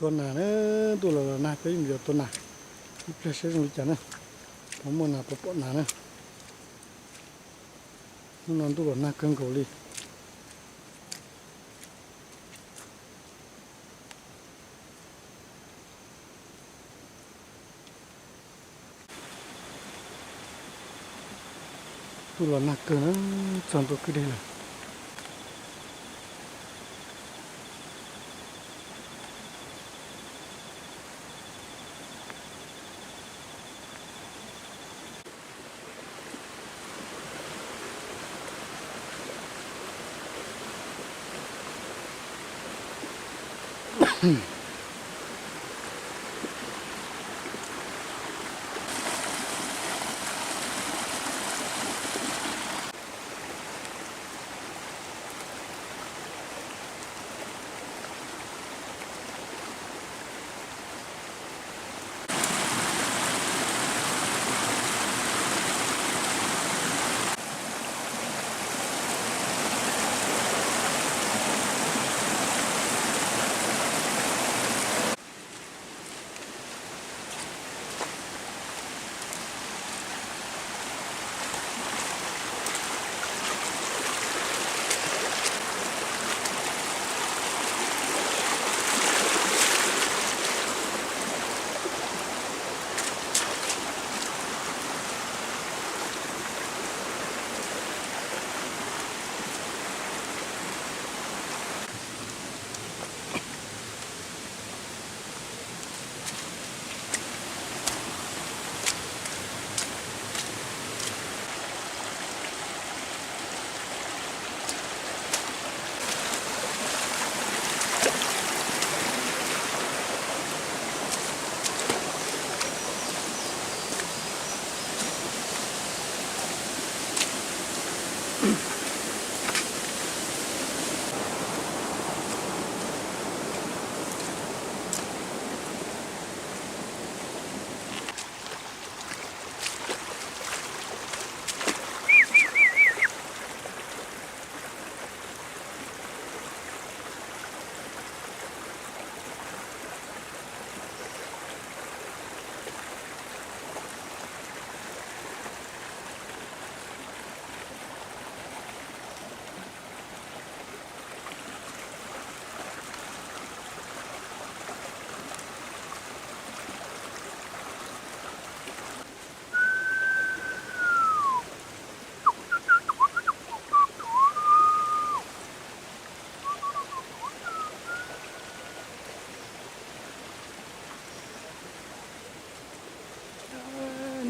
Tua nas na, ntuj los los nag peb mus yos tua nas. Ib pliag saib zoo li cas na, puas muaj nas puas pom nas na. Hnub no ntuj los nag kawg nkaus li. Ntuj los nag kawg na, txog ntua kwj deg lawm.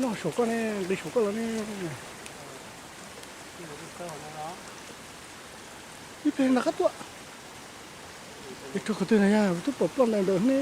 Noj saum koj ne, nqis saum koj los ne. Ib pliag nrog qab tuaj. Es rau qhov twg na yog twb pom ploj ntais ntawd ne.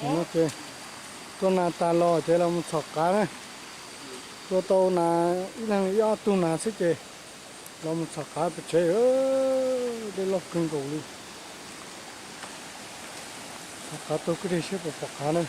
No ces tua nas tas los ces los mus txhom qav na. Tua tau nas ib leeg ib ob tug nas xwb ces los mus txhom qav pem tsev. Dej loj kawg nkaus li. Txhom qav taug kwj deg seb puas pom qav na.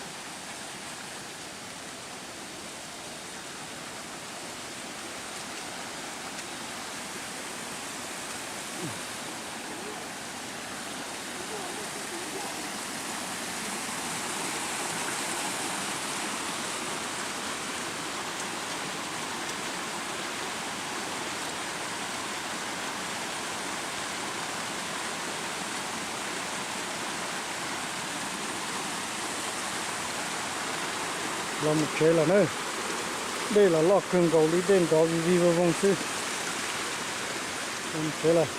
Los mus tsev lawm na. Dej los loj kawg nkaus li, dej nrov vij vij voog voog xwb. Los mus tsev lawm.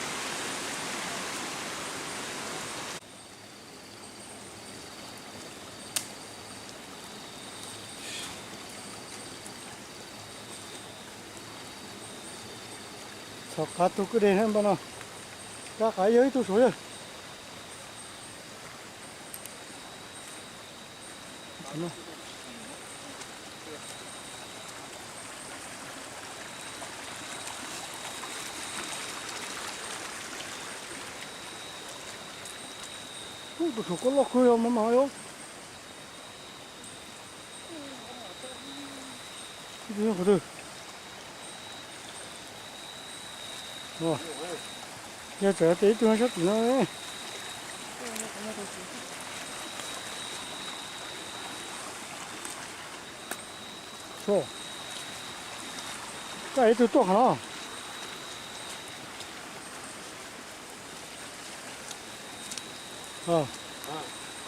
Txhom qav taug kwj deg na npaj no. Kab qav yog ib tug saud yog. Ub, tus saum koj loj kawg yog mas mas yog. Qhov twg? Yog txawm tias ib tug sab tim no. Koj ib tug tuaj qhov no.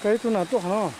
Koj ib tug nas tuaj qhov no.